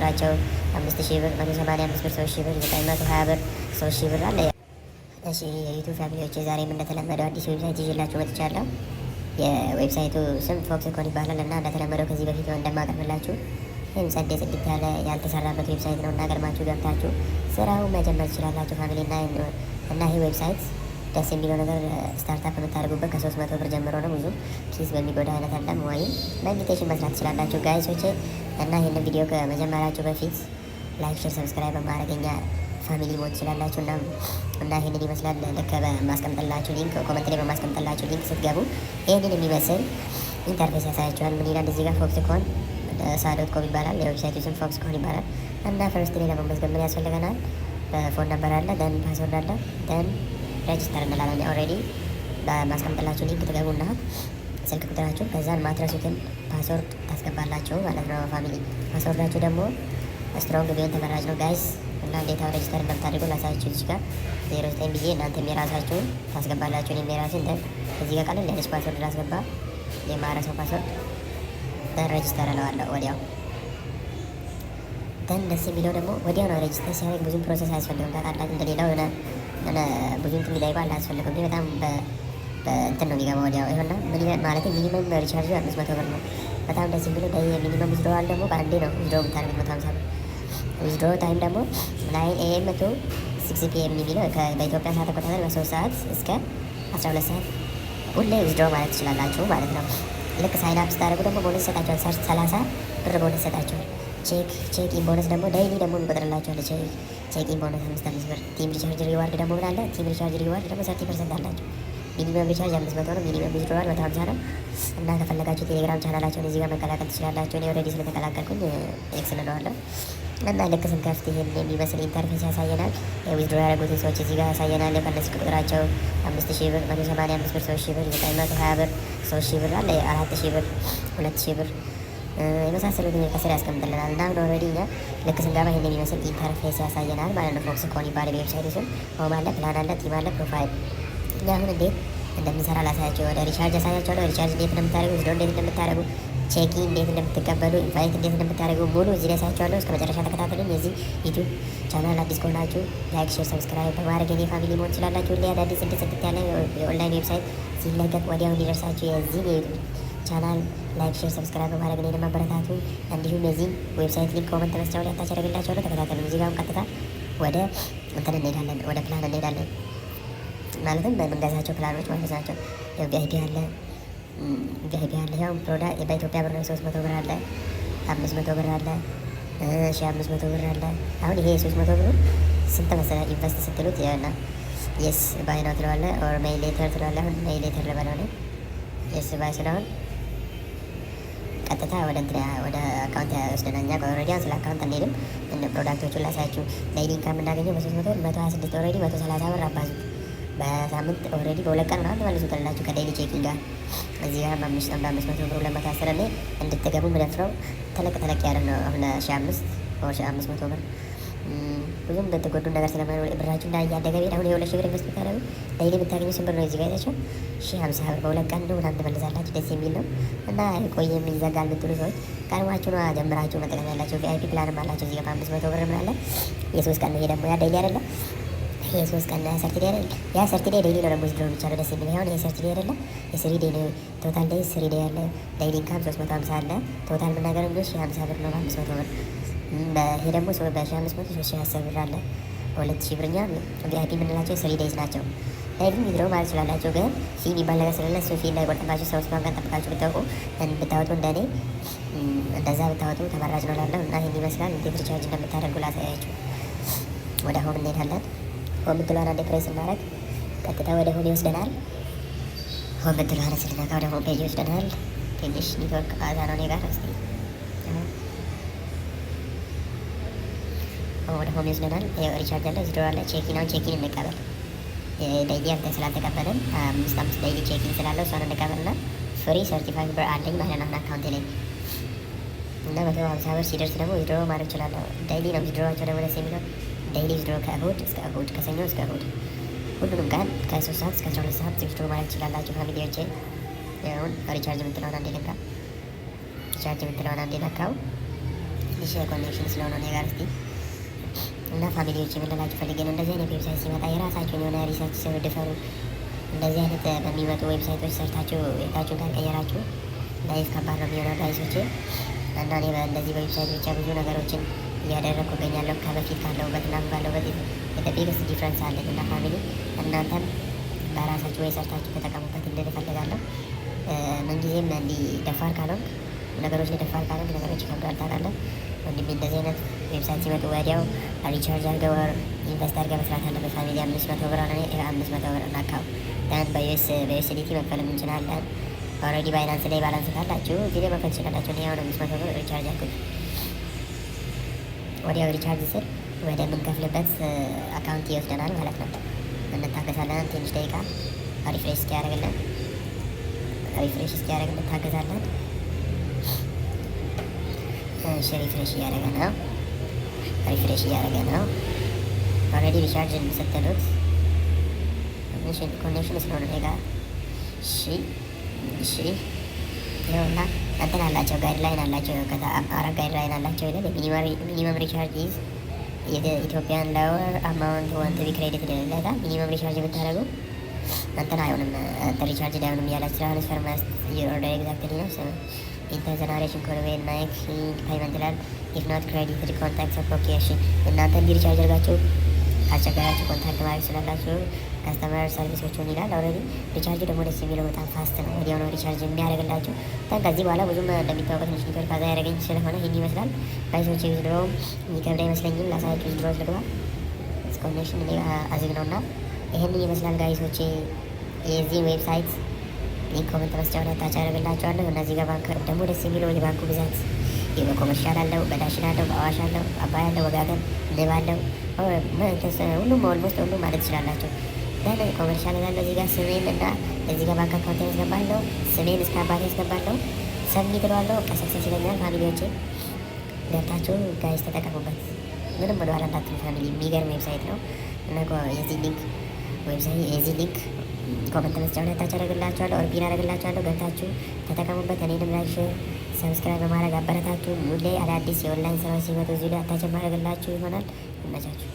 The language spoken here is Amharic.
ቁጥራቸው 5,000 ብር፣ 185 ብር፣ 3,000 ብር፣ 920 ብር፣ 3,000 ብር አለ። እሺ የ YouTube family ዎች፣ ዛሬም እንደተለመደው አዲስ website ይዤላችሁ መጥቻለሁ። የ website ኡ ስም Foxconn ይባላል እና እንደተለመደው ከዚህ በፊት እንደማቀርብላችሁ ይህም ጸዴ ጽድት ያለ ያልተሰራበት website ነው እና ቀድማችሁ ገብታችሁ ስራው መጀመር ትችላላችሁ family። እና ይህ website ደስ የሚለው ነገር startup የምታደርጉበት ከ300 ብር ጀምሮ ነው። ብዙ ኪስ በሚጎዳ አይነት አለም ወይም በ invitation መስራት ትችላላችሁ guys ኦቼ። እና ይህንን ቪዲዮ ከመጀመራችሁ በፊት like፣ share፣ subscribe በማድረግ እኛ family መሆን ትችላላችሁ። እና ይህንን ይመስላል። ልክ በማስቀምጥላችሁ link፣ comment ላይ በማስቀምጥላችሁ link ስትገቡ ይህንን የሚመስል interface ያሳያችኋል። ምን ይላል እዚህ ጋር? Foxconn ሳ.com ይባላል። የ website ኡ ስም Foxconn ይባላል። እና first ላይ ለመመዝገብ ምን ያስፈልገናል? በ phone number አለ፣ then password አለ፣ then register እንላለን። Already በማስቀምጥላችሁ link ትገቡና ስልክ ቁጥራችሁ ከዛን ማትረሱትን password ታስገባላችሁ ማለት ነው። Family፣ password ኣችሁ ደግሞ strong ቢሆን ተመራጭ ነው guys። እና እንዴት register እንደምታደርጉ ላሳያችሁ። እዚህ ጋር 09 ብዬ እናንተም የራሳችሁን ታስገባላችሁ። እኔም የራሴን። Then እዚህ ጋር ቀለል ያለች password ላስገባ፣ የማረሰው password። Then register እለዋለሁ ወዲያው። Then ደስ የሚለው ደግሞ ወዲያው ነው register ሲያደርግ፣ ብዙም process አያስፈልግም። ታውቃላችሁ፣ እንደሌላው የሆነ ብዙ እንትን የሚጠይቀው አያስፈልግም። በጣም በእንትን ነው የሚገባው ወዲያው። ይኸውና ማለት minimum recharge ኡ 500 ብር ነው። በጣም ደስ የሚለው minimum withdrawal ደግሞ በአንዴ ነው withdraw የምታደርጉት፣ 150 ብር። Withdraw time ደግሞ 9 AM to 6 PM የሚለው በኢትዮጵያ ሰዓት አቆጣጠር በ3 ሰዓት እስከ 12 ሰዓት ሁሌ withdraw ማለት ትችላላችሁ ማለት ነው። ልክ sign up ስታደርጉ ደግሞ ቦነስ ይሰጣችኋል። 30 ብር ቦነስ ይሰጣችኋል። Check in bonus ደግሞ daily ደግሞ የሚቆጥርላችኋል። Check in bonus አምስት አምስት ብር። Team recharge reward ደግሞ ምን አለ? Team recharge reward ደግሞ 30% አላቸው። Minimum recharge 500 ነው። Minimum withdrawal 150 ነው። እና ከፈለጋችሁ ቴሌግራም ቻናላቸውን እዚህ ጋር መቀላቀል ትችላላችሁ። እኔ already ስለተቀላቀልኩኝ X እለዋለሁ። እና ልክ ስንከፍት ይህን የሚመስል interface ያሳየናል። Withdraw ያደረጉትን ሰዎች እዚህ ጋር ያሳየናል። የቀነስ ቁጥራቸው 5,000 ብር፣ 185 ብር፣ 3,000 ብር፣ 920 ብር፣ 3,000 ብር አለ፣ 4,000 ብር፣ 2,000 ብር የመሳሰሉትን ከስር ያስቀምጥልናል። እና አሁን already እኛ ልክ ስንገባ ይህን የሚመስል interface ያሳየናል ማለት ነው። Foxconn ይባላል website ስም። Home አለ፣ ፕላን አለ፣ team አለ፣ profile። እኛ አሁን እንዴት እንደምንሰራ ላሳያቸው። ወደ recharge ያሳያቸዋለሁ። Recharge እንዴት እንደምታደርጉ፣ withdraw እንዴት እንደምታደርጉ፣ check in እንዴት እንደምትቀበሉ፣ invite እንዴት እንደምታደርጉ ሙሉ እዚህ ላይ ያሳያቸዋለሁ። እስከ መጨረሻ ተከታተሉኝ። የዚህ YouTube channel አዲስ ከሆናችሁ like፣ share፣ subscribe በማድረግ የኔ family መሆን ትችላላችሁ። ሁሌ አዳዲስ ጽድት ጽድት ያለ የ online website ሲለቀቅ ወዲያው እንዲደርሳችሁ የዚህን የ YouTube channel like፣ share፣ subscribe በማድረግ እኔንም አበረታቱ። እንዲሁም የዚህን website link comment መስጫው ላይ attach አደርግላችኋለሁ። ተከታተሉ። እዚህ ጋር ቀጥታ ወደ እንትን እንሄዳለን፣ ወደ ፕላን እንሄዳለን። ማለትም በምንገዛቸው ፕላኖች ማለት ናቸው። VIP አለ፣ VIP አለ። ያው product በኢትዮጵያ ብር ነው። 300 ብር አለ፣ 500 ብር አለ፣ 1,500 ብር አለ። አሁን ይሄ 300 ብሩ ስንት መሰለህ? Invest ስትሉት ይኸውና yes buy now ትለዋለህ፣ or buy later ትለዋለህ። አሁን buy later ልበለው እኔ። Yes buy ስለሆን ቀጥታ ወደ እንትን ወደ account ይወስደናል። እኛ already ስለ account አንሄድም። Product ኦቹን ላሳያችሁ። Daily income የምናገኘው በ300 126፣ already 130 ብር አባዙት። በሳምንት already በ2 ቀን ምናምን ትመልሱታላችሁ ከ daily check in ጋር። እዚህ ጋር በ500 ብር 210። እኔ እንድትገቡ ምደፍረው ተለቅ ተለቅ ያለ ነው። አሁን 1,500 or 1,500 ብር ብዙም ብትጎዱ ነገር ስለማይኖር ብራችሁ እንዳ እያደገ ቤት አሁን የ2,000 ብር invest ብታደርጉ daily የምታገኙ ስንት ብር ነው? እዚህ ጋር አይታችሁ 1,050 ብር በ2 ቀን ነው ምናምን ትመልሳላችሁ። ደስ የሚል ነው። እና ቆየም ይዘጋል የምትሉ ሰዎች ቀድማችሁ ነው ጀምራችሁ መጠቀም ያላቸው። VIP plan ም አላቸው። እዚህ ጋር በ500 ብር ምን አለ? የ3 ቀን ነው። ይሄ ደግሞ ያ daily አይደለ፣ የ3 ቀን ነው። ያ 30 day አይደለ፣ ያ 30 day daily ነው ደግሞ withdraw የሚቻለው። ደስ የሚል አሁን ይሄ 30 day አይደለ፣ የ 3 day ነው። Total day 3 day አለ። Daily income 350 አለ። Total የምናገረው እንግዲህ 1,050 ብር ነው በ500 ብር። ይሄ ደግሞ በ1,500 3,010 ብር አለ። በ2,000 ብር እኛ VIP የምንላቸው 3 days ናቸው። Daily withdraw ማለት ትችላላችሁ፣ ግን fee የሚባል ነገር ስለሌለ እሱ fee እንዳይቆርጥባችሁ ሰው ባንክ ጠብቃችሁ ብታውቁ ብታወጡ እንደኔ እንደዛ ብታወጡ ተመራጭ ነው ላለው። እና ይህን ይመስላል። እንዴት recharge እንደምታደርጉ ላሳያችሁ። ወደ home እንሄዳለን። Home ምትለዋን አንዴ ፕሬስ እናደርግ ቀጥታ ወደ home ይወስደናል። Home ምትለዋን ስንነካ ወደ home page ይወስደናል። ትንሽ ኔትወርክ አዛ ነው እኔ ጋር። እስኪ ወደ home ይወስደናል። Recharge አለ፣ withdraw አለ፣ check in። አሁን check in እንቀበል። Daily አንተ ስላልተቀበልን አምስት አምስት daily check in ስላለው እሷን እንቀበልና free 35 ብር አለኝ ማለት ነው account ኤ ላይ። እና 150 ብር ሲደርስ ደግሞ withdraw ማድረግ እችላለሁ። Daily ነው withdraw ኣቸው ደግሞ ደስ የሚለው። Daily withdraw ከእሁድ እስከ እሁድ፣ ከሰኞ እስከ እሁድ ሁሉንም ቀን ከ3 ሰዓት እስከ 12 ሰዓት withdraw ማድረግ ትችላላችሁ family ዎቼ። አሁን recharge የምትለውን አንዴ ልንካ። Recharge የምትለውን አንዴ ነካው። ትንሽ connection ስለሆነ እኔ ጋር። እስቲ እና family ዎች፣ የምንላችሁ ፈልጌ ነው። እንደዚህ አይነት website ሲመጣ የራሳችሁን የሆነ research ስሩ፣ ድፈሩ። እንደዚህ አይነት በሚመጡ website ኦች ሰርታችሁ ቤታችሁን ካልቀየራችሁ life ከባድ ነው የሚሆነው guys ኦቼ። እና እኔ እንደዚህ በ website ብቻ ብዙ ነገሮችን እያደረግኩ እገኛለሁ። ከበፊት ካለሁበት እና ባለሁበት biggest difference አለኝ። እና family፣ እናንተም በራሳችሁ ወይ ሰርታችሁ ተጠቀሙበት እንድል እፈልጋለሁ። ምንጊዜም እንዲህ ደፋር ካልሆንክ፣ ነገሮች ላይ ደፋር ካልሆንክ ነገሮች ይከብዳል፣ ታውቃለህ ወንድሜ። እንደዚህ አይነት website ሲመጡ ወዲያው recharge አድርገህ ወር invest አድርገህ መስራት አለበት። Family፣ 500 ብር ሆነ፣ 500 ብር እናካው then በ USDT መክፈልም እንችላለን። Already Binance ላይ balance ካላችሁ እዚህ ላይ መክፈል ትችላላችሁ። እኔ አሁን 500 ብር recharge አልኩት። ወዲያው recharge ስል ወደምንከፍልበት account ይወስደናል ማለት ነው። እንታገሳለን ትንሽ ደቂቃ refresh እስኪያደርግልን፣ refresh እስኪያደርግ እንታገዛለን። እሺ፣ refresh እያደረገ ነው። Refresh እያደረገ ነው። Already recharge ስትሉት connection ስለሆነ እኔ ጋር። እሺ፣ ይኸውና እንትን አላቸው፣ guideline አላቸው። አራት guideline አላቸው ይላል። Minimum recharge is Ethiopian lower amount want be credit ይላል። Minimum recharge ብታደርጉ እንትን አይሆንም፣ እንትን recharge አይሆንም እያላችሁ transfer must your order exactly ነው። Enter the narration code when making payment ይላል። If not credited, contact support። እሺ፣ እናንተ እንዲህ recharge አድርጋችሁ ካስቸገራችሁ contact ማድረግ ስላላችሁ customer service ኦቹን ይላል። Already recharge ደግሞ ደስ የሚለው በጣም fast ነው። ወዲያው ነው recharge የሚያደርግላችሁ። ከዚህ በኋላ ብዙም እንደሚታወቀው ትንሽ ኔትወርክ አዛ ያደረገኝ ስለሆነ ይህን ይመስላል። Guys ኦች፣ withdraw የሚከብድ አይመስለኝም። ላሳያችሁ፣ withdraw ልግባ። Connection እኔ አዝግ ነው እና ይህንን ይመስላል guys ኦቼ። የዚህን website link comment መስጫው ላይ ታች አደርግላችኋለሁ። እነዚህ ጋር ባንክ ደግሞ ደስ የሚለው የባንኩ ብዛት፣ በ Commercial አለው፣ በዳሽን አለው፣ በአዋሽ አለው፣ አባይ አለው፣ ወጋገን፣ ንብ አለው፣ ሁሉም almost ሁሉም ማለት ትችላላችሁ። Then Commercial ላለው እዚህ ጋር ስሜን እና እዚህ ጋር ባንክ account ያስገባለሁ። ስሜን እስከ አባቴ ያስገባለሁ። Submit እለዋለሁ። በቃ success ይለኛል። Family ዎቼ፣ ገብታችሁ guys ተጠቀሙበት። ምንም ወደኋላ እንዳትሉ family፣ የሚገርም website ነው እና የዚህ link website የዚህ link comment መስጫው ላይ ታች አደርግላችኋለሁ፣ or pin አደርግላችኋለሁ። ገብታችሁ ተጠቀሙበት። እኔንም like፣ share፣ subscribe በማድረግ አበረታችሁ። ሁሌ አዳዲስ የኦንላይን ስራዎች ሲመጡ እዚሁ ላይ attach ማድረግላችሁ ይሆናል። ይመቻችሁ።